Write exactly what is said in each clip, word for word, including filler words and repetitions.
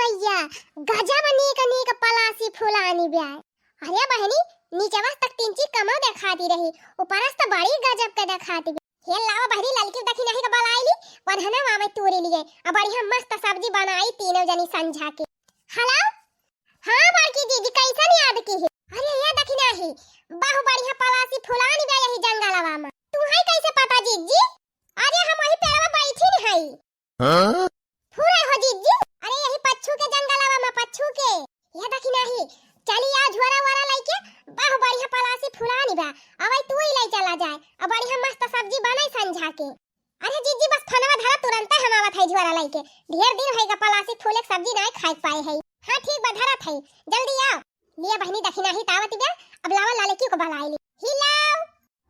भैया, गजब नीक नीक पलासी फुलानी ब्या। अरे बहिनी, नीचवा तक तिनची कमउ देखाती रही, ऊपरस त बड़ी गजब के देखाती ब्या। हे लावा बहिनी, ललकी दखिनाही के बलाइली, वनहना वामे तूरी लिए, अब बढ़िया मस्त सब्जी बनाई तीनों जनी संझा के। हेलो, हाँ बड़की दीदी, कैसन याद किही? अरे ये दखिनाही, बहु बढ़िया पलासी फुलानी ब्या यही जंगलवा मा। तुहई कैसे पता जिज्जी? अरे हम वही पेड़वा बैठी न हई। हाँ? फुरे हो जिज्जी, अरे यही पच्छू के जंगलवा मा पच्छू के। ये दखिनाही, चली आ झोरा वोरा लइके, बहु बढ़िया पलासी फुलानी बा, अवई तूरी लइ चला जाए, अब बढ़िया मस्त सब्जी बनई संझा के। अरे जिज्जी बस फोनवा धरा, तुरंते हम आवत हई झोरा लइके, ढेर दिन होइगा पलासी फूले के सब्जी नाई खाए पाए हई। हाँ ठीक बा, धरत हई, जल्दी आओ। लिया बहिनी दखिनाही तावत बा, अब लावा ललकी को बलाइली। हिलाओ।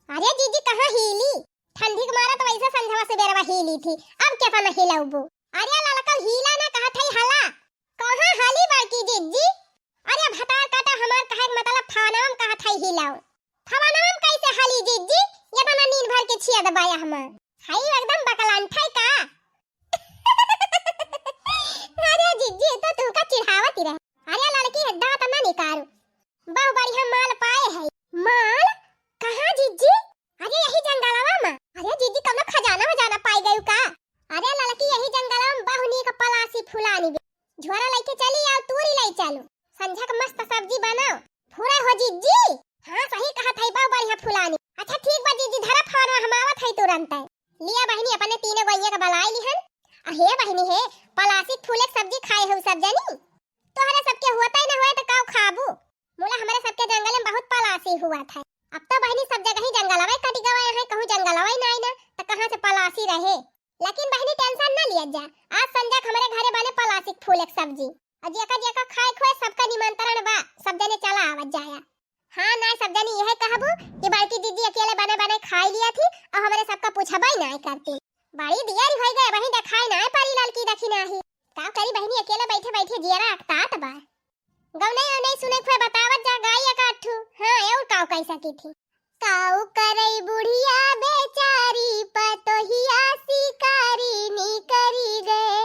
अरे जिज्जी कहाँ हिली? ठंडी के मारा त वैसे संझवा सुबेरवा हिली थी, अब केतना हिलउबू? अरे ललका हिला ना कहत हई हला। कहाँ हली बड़की जिज्जी? अरे भतार काटा हमार कहे के मतलब फवानवा में कहत हई हिलाओ। फवानवा में कैसे हली जिज्जी? एतना नीन भर के छिया दबाया हमार। हई एकदम बकलान ठाई का? अरे जिज्जी, तो तू का चिढ़ावत रहे। अरे ललकी, दांत ना निकारू। बहु बढ़िया माल पाए है। माल? कहाँ जिज्जी? अरे यही जंगलवा मा। अरे जिज्जी, कौनो खजाना वजाना पाई गयू का? अरे ललकी, यही जंगलवा मा बहु नीक पलासी फुलानी बे। झोरा लइके चली आओ, तूरी लइ चलो। संझा के मस्त सब्जी बनाओ। फुरे हो जिज्जी? हाँ, सही कहत हई, बहु बढ़िया फुलानी। अच्छा ठीक बा जिज्जी, धरा फोनवा, हम आवत हई तुरंते। लिया बहिनी, अपने तीनों गोइया के बलाई लिहन। आ हे बहिनी हे, पलासी फूले के सब्जी खाए हो सब जनी? तोहरे सबके हुआ तय न हुए त काउ खाबू? मुला हमरे सबके जंगल में बहुत पलासी हुआ था। अब तो बहिनी सब जगह ही जंगलवा कट गवा है, कहूँ जंगलवा ही नाई ना, त कहाँ से पलासी रहे? लेकिन बहिनी tension न लिया जा, आज संझा के हमरे घरे बने पलासी के फूले के सब्जी। और जेका जेका खाए खोए सबका निमंत्रण बा, सब जने चला आवत जाया। हाँ नाई सब जनी यह कहबू कि बड़की जिज्जी अकेले बने बने खाई लिया थी और हमरे सबका पूछबई नाई करती। बड़ी दियर होई गए, वहीं देखाई नाई पड़ी ललकी दखिनाही। का करी बहिनी, अकेले बैठे बैठे जियरा अकतात बा। गौनई औनई सुने खुए बतावत जा गाई एक आध ठू। हाँ, और काउ कह सकी थी। काउ करई बुढ़िया बेचारी पतोहिया शिकारी निकरी गए।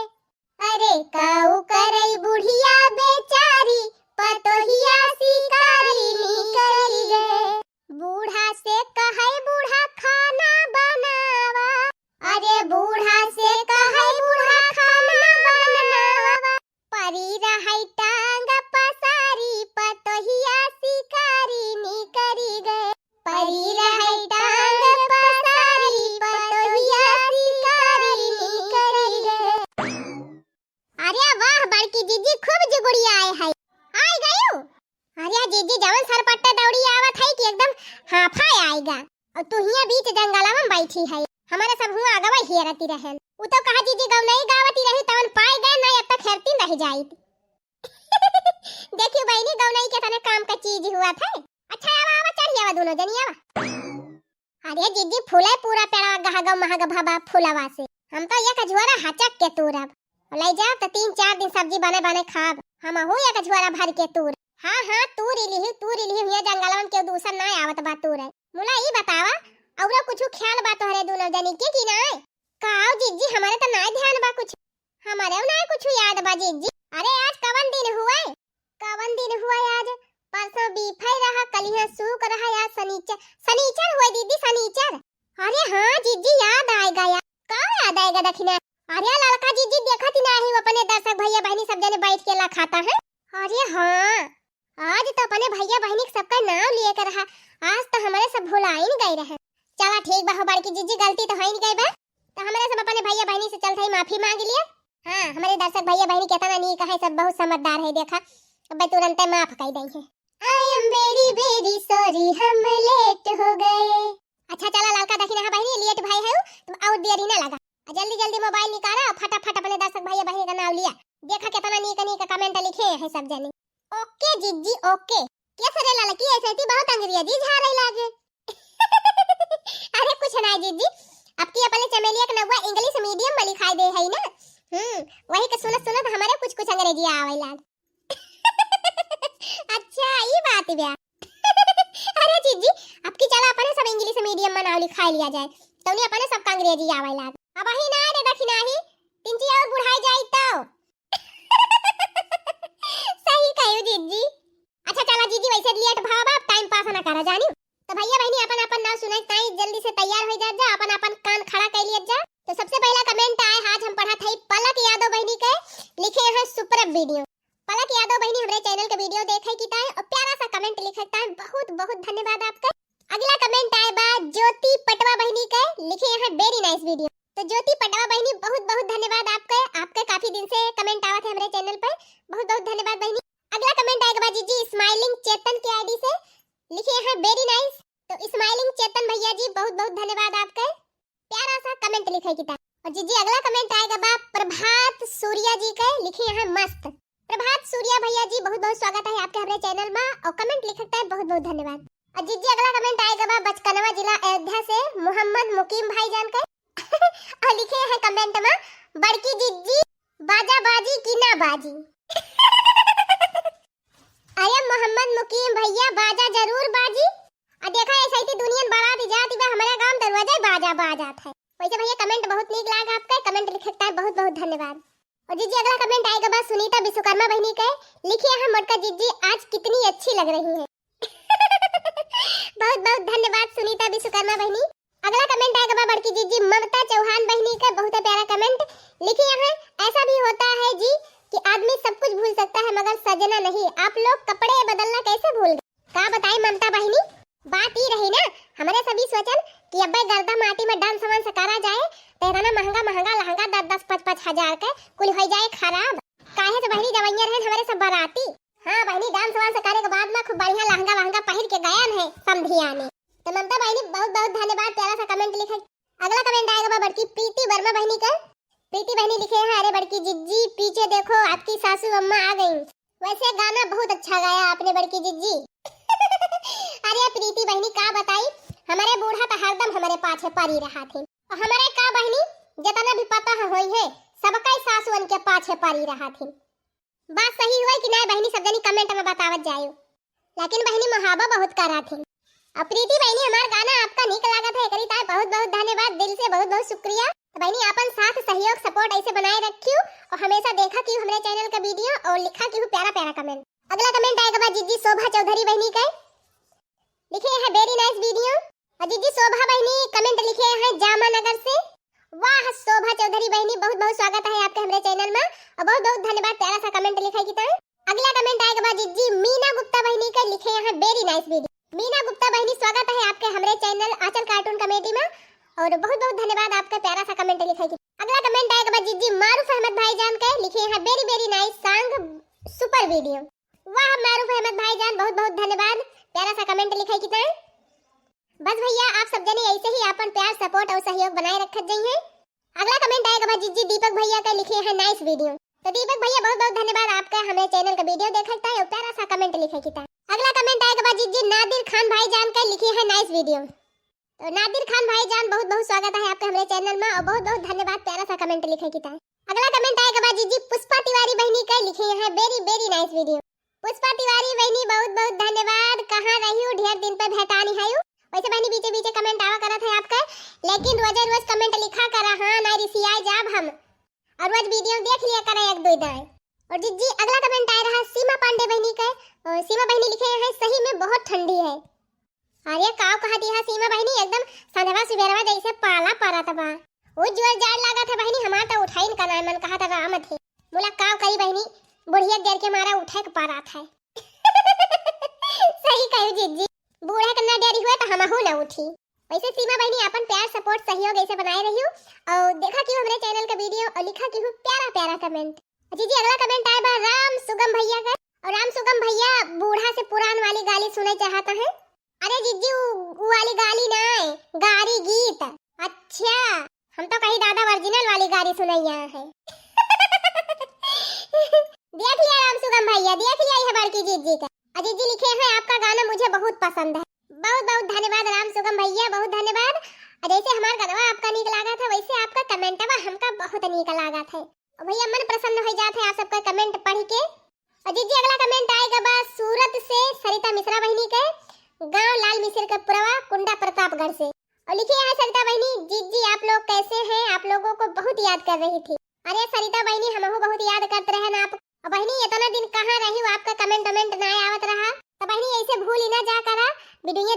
अरे काउ करई बुढ़िया बेचारी पतोहिया शिकारी निकरी गए। बूढ़ा से कहै बूढ़ा खाना बनावा। अरे बूढ़ा से कहै बूढ़ा खाना बनावा। परी रहै टांग पसारी पतोहिया शिकारी निकरी गए। परी रहै टांग पसारी पतोहिया शिकारी निकरी गए। अरे वाह बड़की जिज्जी, खूब जुगुड़ियाए है। आइ गयू? अरे जिज्जी, जवन सरपट्टे दौड़ी आवत है कि एकदम हाफा आएगा। और तू हियां बीच जंगलवा में बैठी है, हमारे सब हुआ आगवा हेरती रहन। उ तो कहा जिज्जी गौनई गावती रही तवन पाए गए, नहीं अब तक हेरती रह जाइत। देखियो बहिनी, गौनई के तने काम का चीज हुआ था। अच्छा आवा आवा, चढ़ी आवा दोनों जनी आवा। अरे जिज्जी, फूले पूरा पेड़वा गहगव महग भबा फूलवा से। हम तो एक झोरा हचक के तूरब। ले जाओ तो तीन चार दिन सब्जी बने बने खाब। हमहू एक झोरा भर के तूर। हाँ हाँ, तूरी लिही, तूरी लिही, हियां जंगलवन के दूसर ना आवत बा तूरे। मुला ई बतावा, औरो कुछ ख्याल बा तोहरे दोनों जनी के कि नाय? काव जिज्जी, हमारे तो नाय ध्यान बा कुछ। हमारे नाय कुछ याद बा जिज्जी। अरे आज कवन दिन हुए? कवन दिन हुआ आज? परसों बीफे रहा, कलिहा सूक रहा, आज सनीचर, सनीचर हुए दीदी, सनीचर। अरे हाँ जिज्जी, याद आएगा यार। का याद आएगा दखिना? अरे ललका जिज्जी, देखत ही नाही अपने दर्शक भैया बहिनी सब जने बैठ के ला खाता है। अरे हाँ, आज तो अपने भैया बहिनी के सबका नाम लिए के रहा, आज तो हमारे सब भुलाइन गए रहे। चला ठीक बा हो बड़की जिज्जी, गलती तो होइन गए बा, तो हमारे सब अपने भैया बहिनी से चलते ही माफी मांग लिए। हाँ, हमारे दर्शक भैया बहिनी कितना नीक है, सब बहुत समझदार है। देखा, अब तुरंते माफ कर दई है। I am very very sorry, हम लेट हो गए। अच्छा चला ललका दखिना बहिनी, लेट भाई है, तुम और देरी ना लगा, आ जल्दी जल्दी मोबाइल निकाला और फटाफट अपने दर्शक भैया बहिनी का नाम लिया। देखा कितना नीक नीक कमेंट लिखे हैं सब जने। ओके जिज्जी ओके। के सरे ललकी ऐसे थी बहुत अंग्रेजी झारे लागे। अरे कुछ ना जिज्जी, आपकी अपने चमेलिया के नौवा इंग्लिश मीडियम में लिखाई दे है ना। हम्म, वही के सुनत सुनत हमारे कुछ कुछ अंग्रेजी आवे लाग। अच्छा, ई बात बा। अरे जिज्जी, आपकी चला अपने सब इंग्लिश मीडियम में नाम लिखाई लिया जाए, तौनी अपने सबका अंग्रेजी आवे लाग। अब ही ना रे दखिना ही, तिनची और बुढ़ाई जाई तो। जानी। तो भैया बहिनी, अपन अपन नाव सुनाई ताई जल्दी से तैयार हो जात जा, अपन अपन कान खड़ा कर लिया जा। तो सबसे पहला कमेंट आए, आज हम पढ़त हई पलक यादव बहिनी के, लिखे हैं सुपर वीडियो। पलक यादव बहिनी हमरे चैनल के वीडियो देखे की ताई और प्यारा सा कमेंट लिखे ताई, बहुत बहुत धन्यवाद आपका। अगला कमेंट आए बा ज्योति पटवा बहिनी के, लिखे हैं very nice video। तो ज्योति पटवा बहिनी बहुत बहुत धन्यवाद आपके, आपके काफी दिन से कमेंट आवत है हमरे चैनल पर, बहुत बहुत धन्यवाद बहिनी। अगला कमेंट आए बा जीजी स्माइलिंग चेतन के आईडी से, लिखे हैं very nice। तो स्माइलिंग चेतन भैया जी बहुत बहुत धन्यवाद आपके, प्यारा सा कमेंट लिखे की ताई। और जीजी अगला कमेंट आए बा प्रभात सूर्या जी के, लिखे हैं मस्त। प्रभात सूर्या भैया जी बहुत बहुत स्वागत है आपके हमरे चैनल में और कमेंट लिखे ताई बहुत बहुत धन्यवाद। और जीजी अगला कमेंट आए बा बचकनवा जिला अयोध्या से मोहम्मद मुकीम भाईजान के। और लिखे हैं कमेंट में, बड़की जीजी बाजा बाजी की ना बाजी। अरे मोहम्मद मुकीम भैया, बाजा जरूर बाजी। आ देखा, ऐसे ही दुनियन बारात जात बा, हमारे गांव दरवाजे बाजा बाजात है। वैसे भैया कमेंट बहुत नीक लाग आपके, कमेंट लिखे ताई बहुत बहुत धन्यवाद। और जीजी अगला कमेंट आए बा सुनीता विश्वकर्मा बहिनी के, लिखे हैं मोटका जीजी आज कितनी अच्छी लग रही हैं। बहुत बहुत धन्यवाद सुनीता विश्वकर्मा बहिनी। अगला कमेंट आए बा बड़की जीजी ममता चौहान बहिनी का, बहुत प्यारा कमेंट लिखे हैं, ऐसा भी होता है जी कि आदमी सब कुछ भूल सकता है मगर सजना नहीं। आप लोग कपड़े बदलना कैसे भूल गए? का बताई ममता बहिनी, बात ई रही ना, हमरे सभी सोचन कि अब्बे गर्दा माटी में डांस वांस करा जाए, तो इतना महंगा महंगा लहंगा दस दस पाँच पाँच हजार के कुल हो जाए खराब। काहे से बहिनी जवैया रहन हमरे सब बाराती। हाँ बहिनी, डांस वांस करे के बाद में खूब बढ़िया लहंगा वहंगा पहिर के गयन है समधियाने। तो ममता बहिनी बहुत बहुत धन्यवाद, प्यारा सा कमेंट लिखे। अगला कमेंट आए बा बड़की प्रीति वर्मा बहिनी का। प्रीति बहिनी लिखे हैं, अरे बड़की जिज्जी पीछे देखो आपकी सासू अम्मा आ गई। वैसे गाना बहुत अच्छा गाया आपने बड़की जिज्जी। अरे प्रीति बहिनी का बताई, हमारे बूढ़ा तो हरदम हमारे पाछे पड़ी रहा थी। और हमारे का बहिनी, जितना भी पता है होई है, सबका ही सासुअन के पाछे पड़ी रहा थी। बात सही हुआ कि नाय बहिनी, सब जनी कमेंट में बतावत जायो। लेकिन बहिनी मोहाबा बहुत करा थी। और प्रीति बहिनी, हमार गाना आपका नीक लागत है, एकरी ताय बहुत बहुत धन्यवाद, दिल से बहुत बहुत शुक्रिया। तो बहिनी, आपन साथ सहयोग सपोर्ट ऐसे बनाए रखियो और हमेशा देखा कियो हमरे चैनल का वीडियो और लिखा कियो प्यारा प्यारा कमेंट। अगला कमेंट आए बा जीजी शोभा चौधरी बहिनी के, लिखे हैं very nice video। और जीजी शोभा बहिनी कमेंट लिखे हैं जामा नगर से। वाह शोभा चौधरी बहिनी, बहुत बहुत स्वागत है आपके हमरे चैनल में और बहुत बहुत धन्यवाद प्यारा सा कमेंट लिखे की ताई। अगला कमेंट आए बा जीजी मीना गुप्ता बहिनी के, लिखे हैं very nice video। मीना गुप्ता बहिनी, स्वागत है आपके हमरे चैनल आंचल कार्टून कॉमेडी में और बहुत बहुत धन्यवाद आपका प्यारा सा कमेंट लिखे की। अगला कमेंट आए बा जीजी मारूफ अहमद भाईजान के, लिखे हैं very very nice song, super video। वाह मारूफ अहमद भाईजान, बहुत बहुत धन्यवाद प्यारा सा कमेंट लिखे की ताई। बस भैया, आप सब जने ऐसे ही आपन प्यार, सपोर्ट और सहयोग बनाए रखत जाइए। अगला कमेंट आए बा जीजी दीपक भैया का, लिखे हैं nice video। तो दीपक भैया, बहुत बहुत धन्यवाद आपका हमरे चैनल का वीडियो देखत ताई और प्यारा सा कमेंट लिखे की ताई। अगला कमेंट आए बा जीजी नादिर खान भाईजान का, लिखे हैं nice video। तो नादिर खान भाईजान, बहुत बहुत स्वागत है आपका हमरे चैनल में और बहुत बहुत धन्यवाद प्यारा सा कमेंट लिखे की ताई। अगला कमेंट आए बा जीजी पुष्पा तिवारी बहिनी का, लिखे हैं very very nice video। पुष्पा तिवारी बहिनी, बहुत बहुत धन्यवाद। कहाँ रही हो, ढेर दिन पे भेटानी है। वैसे बहिनी, बीचे बीचे कमेंट आवा करत है आपका, लेकिन रोजे रोज कमेंट लिखा करा, हाँ, ना रिसियाए जाब हम। और रोज वीडियो देख लिया करा एक दो दाएं। और जीजी अगला कमेंट आए रहा सीमा पांडे बहिनी के, और सीमा बहिनी लिखे हैं, सही में बहुत ठंडी है। अरे का कहत है सीमा बहिनी, एकदम संझवा सुबेरवा जैसे पाला परत बा। वो जोर जाड़ लागत है बहिनी, हमार तो उठाइन का नाय मन कहत राम थे। मुला का करी बहिनी, बुढ़िया देर के मारा उठे के परत है। सही कहू जीजी, बूढ़े के ना डरी हुए तो हमहू ना उठी। वैसे सीमा बहिनी अपन प्यार, सपोर्ट, सहयोग ऐसे बनाए रहियो और देखा कियो हमरे चैनल का वीडियो और लिखा कियो प्यारा प्यारा कमेंट। जीजी अगला कमेंट आए बा राम सुगम भैया का। और राम सुगम भैया बूढ़ा से पुरान वाली गाली सुने चाहता है। अरे जीजी, उ, उ वाली गाली ना है, गारी गीत। अच्छा, हम तो कहीं दादा ओरिजिनल वाली गारी सुनैया है। देख लिया राम सुगम भैया, देख लिया ये बड़की जीजी का। अजीत जी लिखे हैं, आपका गाना मुझे बहुत पसंद है। बहुत बहुत धन्यवाद राम सुगम भैया, बहुत धन्यवाद। और जैसे हमार गाना आपका नीक लागा था, वैसे आपका कमेंटवा हमका बहुत नीक लागा था। और भैया मन प्रसन्न हो जात है आप सबका कमेंट पढ़ के। और जीजी अगला कमेंट आएगा बा सूरत से सरिता मिश्रा बहिनी के, गांव लाल मिसिर के पुरवा, कुंडा प्रतापगढ़ से। और लिखे हैं सरिता बहिनी, जीजी आप लोग कैसे हैं, आप लोगों को बहुत याद कर रही थी। अरे सरिता बहिनी, हमहू बहुत याद करत रहन आप। अब बहिनी इतना दिन कहाँ रही हो, आपका कमेंट वमेंट ना आवत रहा। तो बहिनी ऐसे भूल ही ना जा करा, वीडियो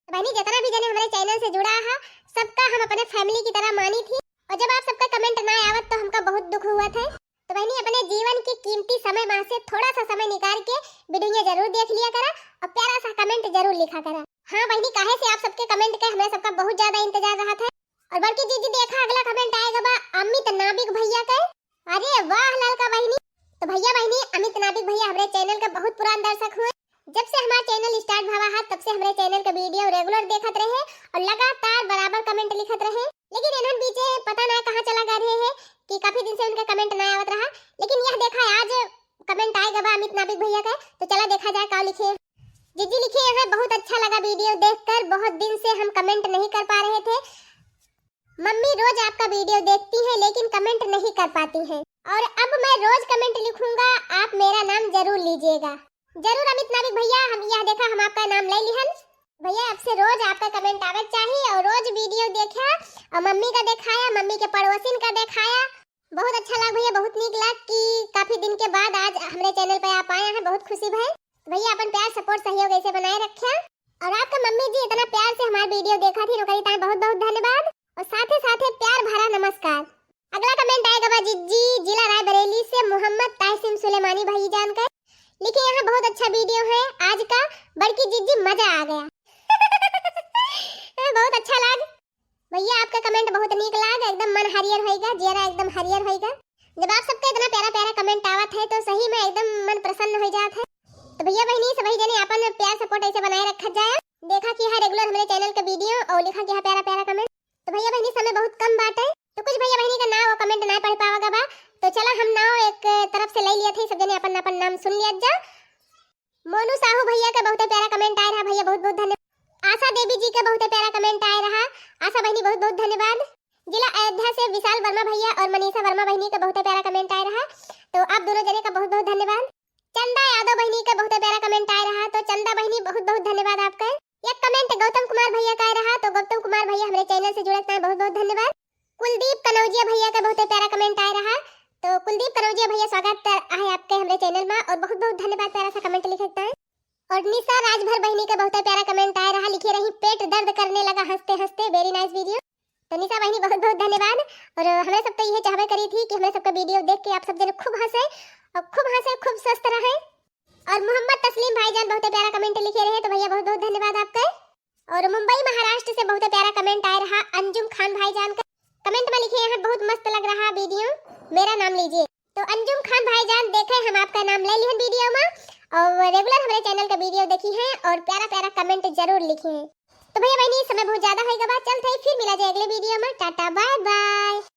तो बहनी, जितना भी जने हमरे channel से जुड़ा है, सबका हम अपने family की तरह मानी थी। और जब आप सबका comment ना आवत, तो हमका बहुत दुख हुआ था। तो बहनी, अपने जीवन के कीमती समय में से थोड़ा सा समय निकाल के video जरूर देख लिया करा और प्यारा सा comment जरूर लिखा करा। हाँ बहनी, काहे से आप सबके comment का हमरा सबका बहुत ज्यादा इंतजार रहा था। और बड़की जीजी, देखा, अगला comment आएगा बा अमित नाबिक भैया का। अरे वाह ललका बहनी। तो भैया बहनी, अमित नाबिक भैया हमरे channel का बहुत पुरान दर्शक हुए। जब से हमारा channel start भवा है, तब से हमरे channel का video regular देखत रहे और लगातार बराबर comment लिखत रहे। लेकिन इन्हन बीचे पता ना कहाँ चला गा रहे हैं कि काफी दिन से उनका comment ना आवत रहा। लेकिन यह देखा, आज comment आए गवा अमित नाबिक भैया का, तो चला देखा जाए का लिखे। जीजी लिखे हैं, बहुत अच्छा लगा video देखकर, बहुत दिन से हम comment नहीं कर पा रहे थे। मम्मी रोज आपका video देखती हैं, लेकिन comment नहीं कर पाती हैं, और अब मैं रोज comment लिखूंगा, आप मेरा नाम जरूर लीजिएगा। जरूर अमित नाबिक भैया, हम यह देखा, हम आपका नाम ले लिहन। भैया, अब से रोज आपका comment आवे चाहिए और रोज video देखा और मम्मी का देखाया, मम्मी के पड़ोसिन का देखाया। बहुत अच्छा लाग भैया, बहुत नीक लाग कि काफी दिन के बाद आज हमरे channel पे आप आए हैं, बहुत खुशी भई। तो भैया, अपन प्यार, support, सहयोग ऐसे बनाए रख्या। और आपका मम्मी जी इतना प्यार से हमार video देखा थी, ओकरी ताई बहुत बहुत धन्यवाद। और साथे साथे प्यार भरा नमस्कार। अगला comment आएगा बा जिज्जी, जिला रायबरेली से मोहम्मद ताहसिम सुलेमानी भाईजान का। लिखे, यहाँ बहुत अच्छा video है आज का, बड़की जिज्जी मजा आ गया। बहुत अच्छा लाग भैया, आपका comment बहुत नीक लाग, एकदम मन हरियर होइगा, जियरा एकदम हरियर होइगा। जब आप सबका इतना प्यारा प्यारा comment आवत है तो सही में एकदम मन प्रसन्न हो जात है। तो भैया बहनी, सभी जने अपन प्यार support ऐसे बनाए रखत जाए। देखा कि है regular हमरे channel के video और लिखा कि है प्यारा प्यारा comment। तो भैया बहनी, समय बहुत कम बाटे, तो कुछ भैया बहनी का नाव और comment ना पढ़ पावा गा बा, तो चला हम नाव एक तरफ से ले लिया थे, सब जने अपन अपन नाम सुन लिया जा। मोनू साहू भैया का बहुते प्यारा comment आए रहा, भैया बहुत बहुत धन्यवाद। आशा देवी जी का बहुते प्यारा comment आए रहा, आशा बहनी बहुत बहुत धन्यवाद। जिला अयोध्या से विशाल वर्मा भैया और मनीषा वर्मा बहनी का बहुते प्यारा comment आए रहा, तो आप दोनों जने का बहुत बहुत धन्यवाद। चंदा यादव बहनी का बहुते प्यारा comment आए रहा, तो चंदा बहनी बहुत बहुत धन्यवाद आपका। एक comment गौतम कुमार भैया का आए रहा, तो गौतम कुमार भैया हमरे channel से जुड़े ताई बहुत बहुत धन्यवाद। कुलदीप कनौजिया भैया का बहुते प्यारा comment आए रहा, तो कुलदीप कनौजिया भैया स्वागत है आपके हमरे channel में और बहुत बहुत धन्यवाद प्यारा सा comment लिखे ताई। और निशा राजभर बहनी का बहुते प्यारा comment आए रहा, लिखे रही पेट दर्द करने लगा हंसते हंसते, very nice video। तो निशा बहनी बहुत बहुत धन्यवाद। और हमरे सब तो यह चाहबे करी थी कि हमरे सबका video देख के आप सब जने खूब हंसे और खूब हंसे, खूब स्वस्थ रहे। और मोहम्मद तस्लीम भाईजान बहुते प्यारा comment लिखे रहे, तो भैया बहुत बहुत धन्यवाद आपका। और मुंबई महाराष्ट्र से बहुते प्यारा comment आए रहा अंजुम खान भाईजान का। Comment में लिखे हैं, बहुत मस्त लग रहा video, मेरा नाम लीजिए। तो अंजुम खान भाईजान, देखे हम आपका नाम ले लिहन video में और regular हमरे channel का video देखी हैं और प्यारा प्यारा comment जरूर लिखे हैं। तो भैया बहनी, समय बहुत ज्यादा होइगा बा, चलत है फिर मिला जाए अगले video में। टाटा bye bye।